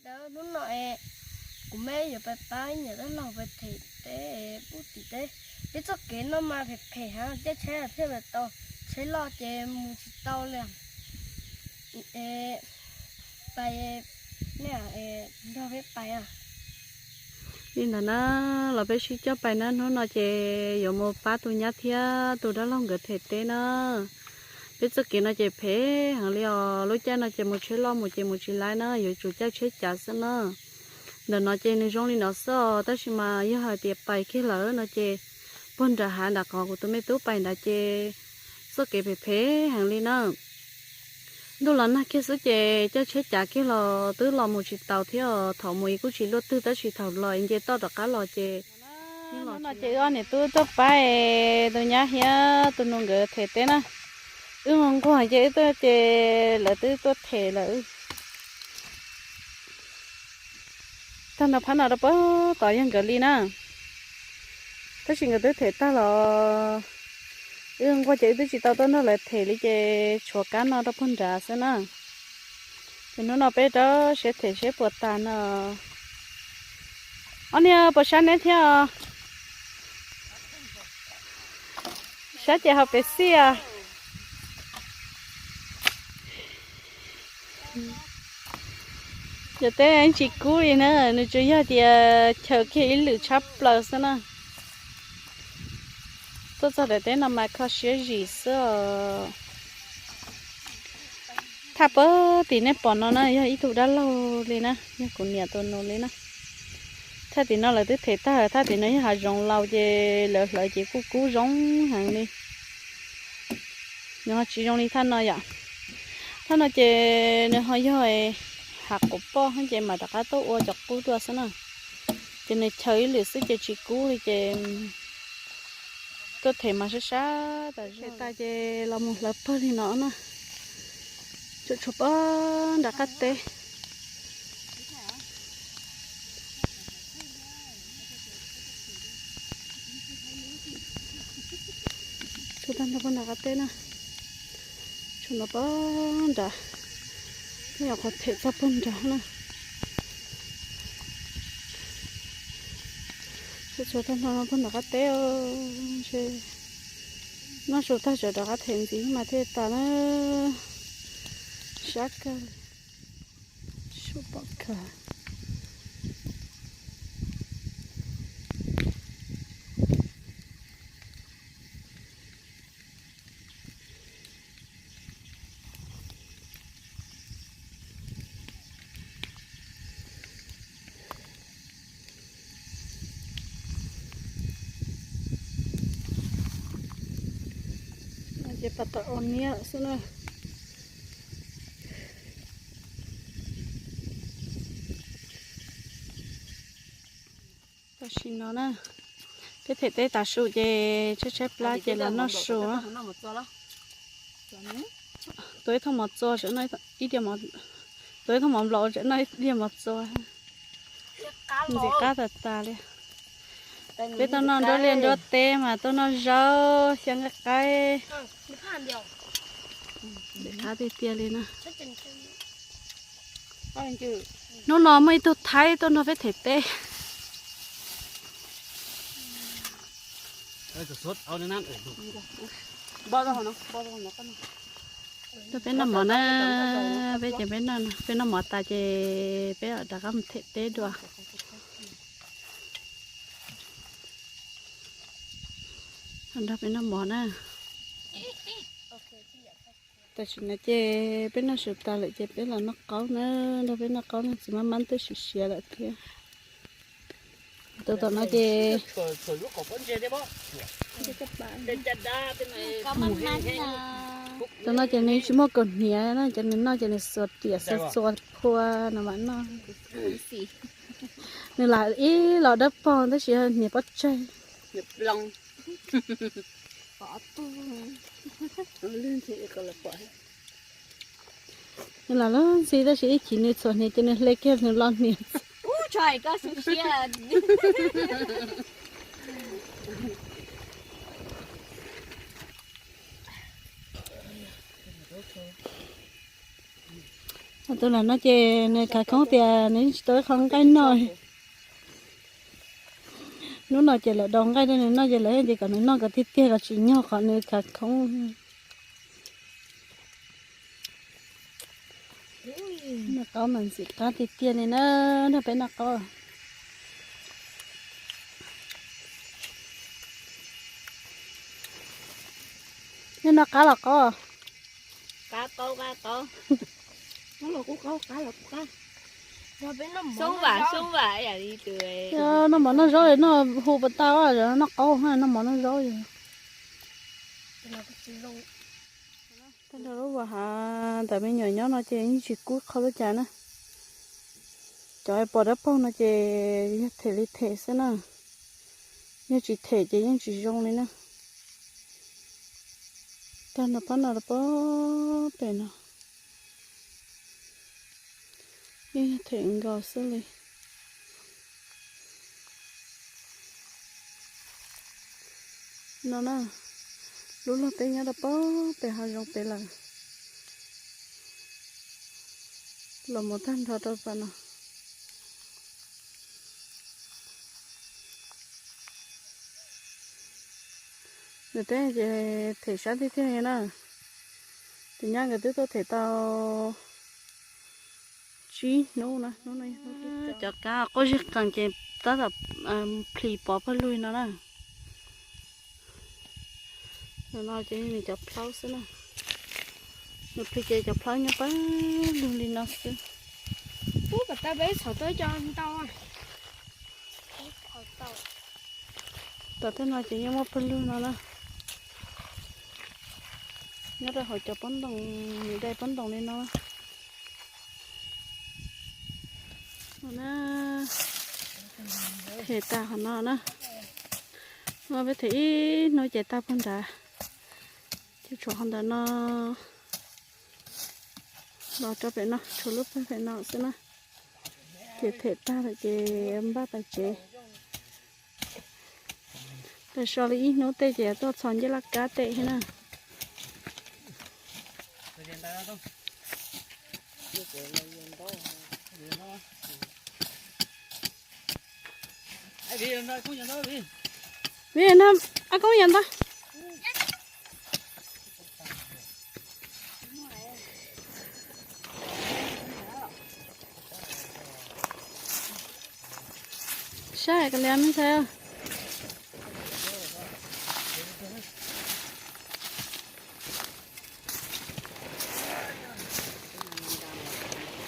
Hnub no es kuv me yuav pais pab niam dab laug pais them teb pub tim teb. Peb txoj kev no mas phem phem heev, caij tsheb thiaj pais tau, tsheb loj ces mus tsis tau li. Pais, nej nrog peb pais. Li ntawd na, los peb sib coj pais na, hnub no ces yuav mus pab tus nyab thiab tus dab laug nkawd them teb na. Peb txoj kev no ces phem heev li os, lub caij no ces mus tsheb loj mus ces mus tsis laib na, yuav tsum caij tsheb cav xwb na. Ntawm no ces nws zoo li no xwb os, tab sis mas yog hais tias pais kiag lawm no ces puag nram hav nram qhov kuv tus me tub pais nrad ces txoj kev phem phem heev li na. Ntuj los nag kiag xwb ces caij tsheb cav kiag los twb los mus tsis taus thiab, thaum mus kuj tsis luaj twg tab sis thaum los nce toj rov qab los ces. Hnub no ces wb ob niam tub tuaj pab tus nyab thiab tus nus nkawd them teb na. Wb nquag ces wb tuaj ces lawv twb tuaj them lawm. Tag nrho phab no rau puag tod yog nkawd li na. Tab sis nkawd twb them tag los wb nquag ces wb twb tsis tau tuaj nrog lawv them li ces tshuav kab no rau puag nrad xwb na. Ces hnub no peb rau siab them seb puas tas no. Ob niag puas sab neb thiab os? Sab ces haus pes xij os. Cov teb tsis kub li na, nws tsuas yog tias chaw kiag ib lwm tshab plaws xwb na. Tuaj txog daim teb no mas kho siab zim xwb os. Thaj puag tim nej pom no na yog ib tug dab laug li na, yog kuv niam tus nus li na. Thaj tim no lawv twb them tag, thaj tim no yog hav zoov laus ces lawv hlawv ces kuj kub zoo heev li. Nws ho tsis zoo li thaj no yom. Thaj no ces nws ho yog hav quav poj ces mam rov qab tuaj ua cov qub dua xwb na. Ces nws chaw ib lwm xwb ces tsis kub li ces tuaj them mas sab sab tas zog. Them tas ces los mus hlawv pawg li no na. Tshuav tshuav puag nram qab teb. Tshuav tag nrho puag nram qab teb na. Tshuav no puag nrad. Nyuam qhuav them txog puag nrad na. Tshuav tag nrho puag nram qab teb. Noj su tag tseem rov qab them ntxiv mas thiaj tas na. Sab kawg. Sab pom kawg. Ces pas tau ua niam xwb na. Tam sim no na, peb them teb tas su ces tshaib tshaib plab ces los noj su. Tua ib thooj mov txua, tua ib thooj mov nplaum, noj ib diav mov txua. Ntxim qab tas tas li. Peb tuaj noj nruab liaj nruab teb mas tuaj noj zaub xyaw nqaij qaib. Ntxim qab tiag tiag li na. Hnub no muaj ib tug Thaib tuaj nrog peb them teb. Tuaj peb noj mov na, peb ces peb noj, peb noj mov tas ces peb rov qab mus them teb dua. Nrog peb noj mov na. Tam sim no ces peb noj su tas lawm ces peb los noj qaub na, nrog peb noj qaub na, txiv mab mab twb siav siav lawm thiab. Tus tom no ces, tus no ces nws tsis muaj kaus hniav na, ces nws noj ces nws xuas riam xuas txua phua no mam noj. Nws lam ib los dawb paug tab sis hniav pob tsawg. Nws lam lub ntxhi tab sis ib chim nws txhuam hniav ces nws hle kiag nws lo hniav. Tus lam no ces nws khav khoob tias nws yeej tsis tau ib qho nqaij noj. Hnub no ces lawv daus nqaij rau nws noj ces lawv hais tias kom nws noj kom tiag tiag kom tsis nyog qhov nws khav khoob. Noj qaub mas ntxim qab tiag tiag li na, nrog peb noj qaub. Nej noj qab los qaub? Noj mov noj zaub noj hu pas tau, noj qaub noj mov noj zaub. Tag nrho lub vas hav ntawm me nyuam nyob no ces yeej tsis kub qhov lub cas na. Cov pom dawb paug no ces yog them li them xwb na, yog tsis them ces yeej tsis zoo li na. Tag nrho pab no rau pem no yeej yog them nkaus xwb li. No na, lub luag teb nyob rau pem hav zoov pem lawm. Los mus tag nrho rau pem no. Nws teb ces them sab tiag tiag na. Tus nyab nkawd twb tuaj them tau tsib hnub na. Cov kab quaj zig qees ces tab tom plhis pov pawg lug no na. No ces nws cov plhaub xwb na. Nws plhis ces cov plhaub nyob pawg lug li no xwb. Tom tej no ces yeej muaj pawg lug no na. Nyob rau hauv cov pob ntoos, nws dai pob ntoos li no. Them tas qhov no na. No peb them ib hnub ces tag puag nrad. Ces tshuav qhov ntawm no los rau pem no, tshuav lub pawg pem no xwb na. Ces them tag lawm ces npaj pais tsev. Tawm so li ib hnub tej ces tuaj txhos ncej laj kab tej thiab na. Vim no, ab koob yog ntag. Saib ka liam me ntxhais.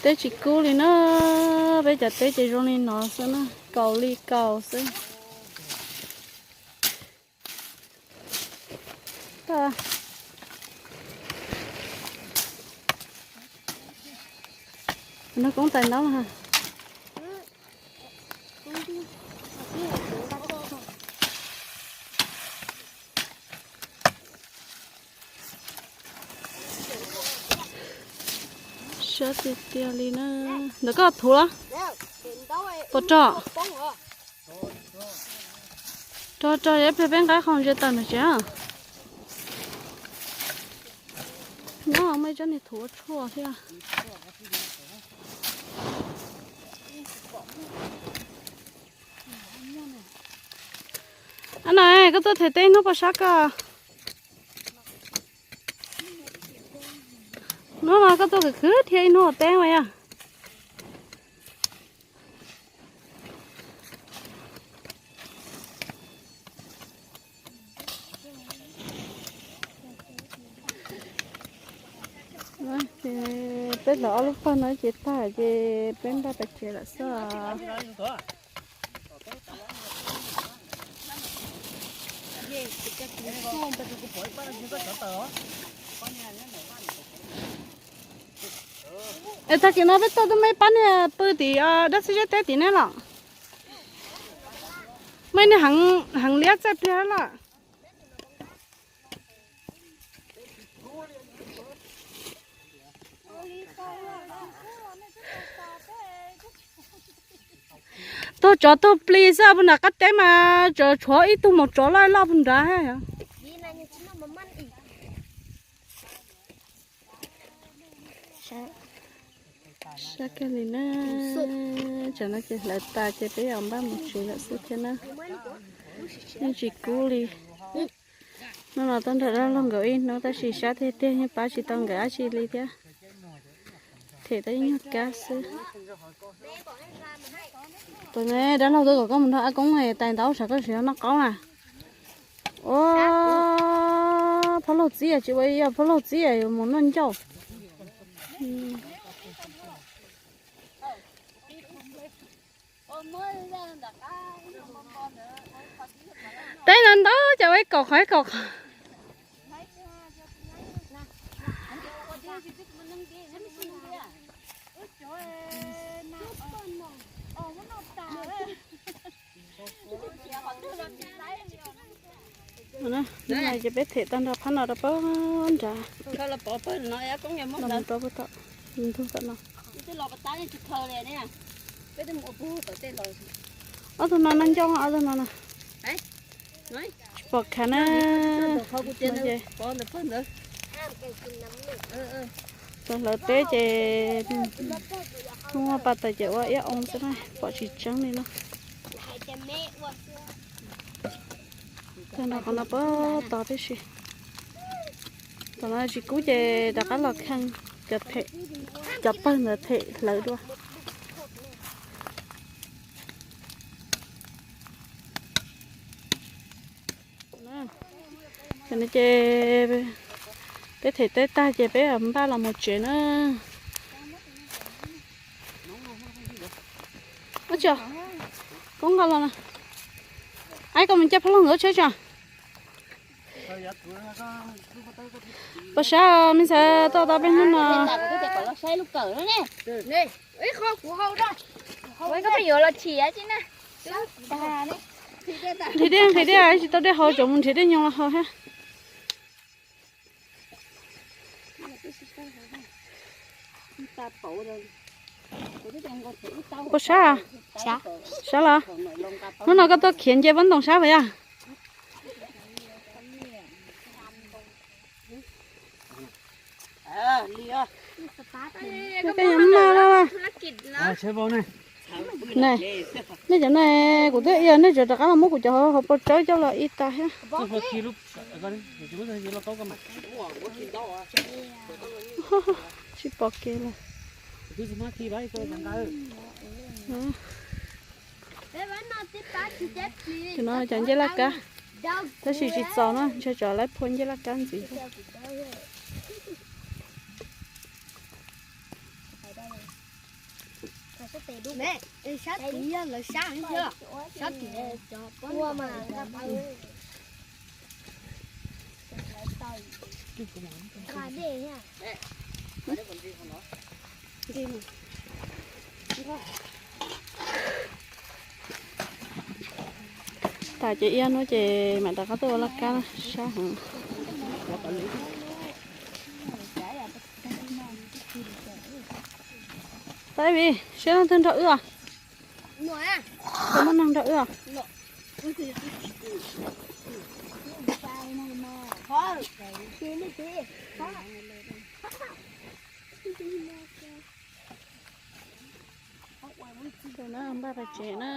Teb tsis kub li na, peb cov teb ces zoo li no xwb na, kaus li kaus xwb. Nag koob tais ntaub ha. Sab tiag tiag li na. Ntawm koj thuv los? Puas rog? Rog rog, ib pliag peb nqa qhoov ze tawm nws tsev. Nyob muaj ib tsob niag thuv ua tshuaj thiab. Ab na, koj tuaj them teb ib hnub puas sab koj? Hnub no koj tuaj khwv khwv dhia ib hnub ua teb mas yog. Ces peb los ob lub pawg no ces tag ces peb npaj pais tsev lawm xwb. Es tag kis no peb tuaj twb muaj ib pab niag pw tim dab xib zeb teb tim ne los? Muaj ib niag heev liab txaij pliag lawm. Tuag tsov tuag plig xwb, puag nram qab teb mas tshuav ib tug maum tsov loj loj puag nrad. Sab kawg li na. Tsam no ces hlawv tas ces peb yuav npaj mus tsev lawm xwb thiab na. Yeej tsis kub li. Hnub no tuaj nrog dab laug nkawd ib hnub tab sis sab tiag tiag yeej pab tsis tau nkawd dab tsi li thiab. Them tau ib nyuag kab xwb. Tus dab laug tuaj kom koj mus nrog Ab Koob tais ntaub sav koj siv noj qaub na. Ua, phaub laug txib tsis ua, yog phaub laug txib yuav mus noj ncauj. Teb no ntau cas ua ib kaum qhov ib kaum qhov. Hnub no ces peb them tag nrho phab no rau pem nrad. Los mus rau pem tom ntug tom no. Ob tug no noj ncauj, ob tug no na. Tsis pom khav na. Txog hlawv teb ces muaj pa tais ces ua iab oo xwb na, pom tsis tseeb li na. Tag nrho qhov no puag tod tib si. Tom no tsis kub ces rov qab los kheej cov them, cov pawg ntawd them hlawv dua. Tam no ces peb them teb tag ces peb npaj los mus tsev na. Ua tsi, koj nqa los na. Aib, koj mus caij phaub laug nkawd tsheb tso. Puas sab me ntxhais, tuaj tau peb hnub no. Nrhiav dej nqhis dej, tsis tau dej haus, tseem mus nrhiav dej nyoos los haus thiab. Puas sab? Sab los? Hnub no koj tuaj khiav nce pob ntoos sab puas yog? Koj yuav maj lawm. Nej cov no kuv twb, nej tseem rov qab los muab kuv cov hauv paus tsawb coj los ib tag thiab. Tsis pom kev lawm. Cov no cov ncej laj kab, tab sis tsis txaus na, ntshe tsam lawv phua ncej laj kab ntxiv. Tas ces ib hnub ces mam rov qab tuaj ua laj kab sab heev. Tab ib vim siab leej twg nrog wb os? Puas muaj neeg nrog wb os? Npaj pais tsev na.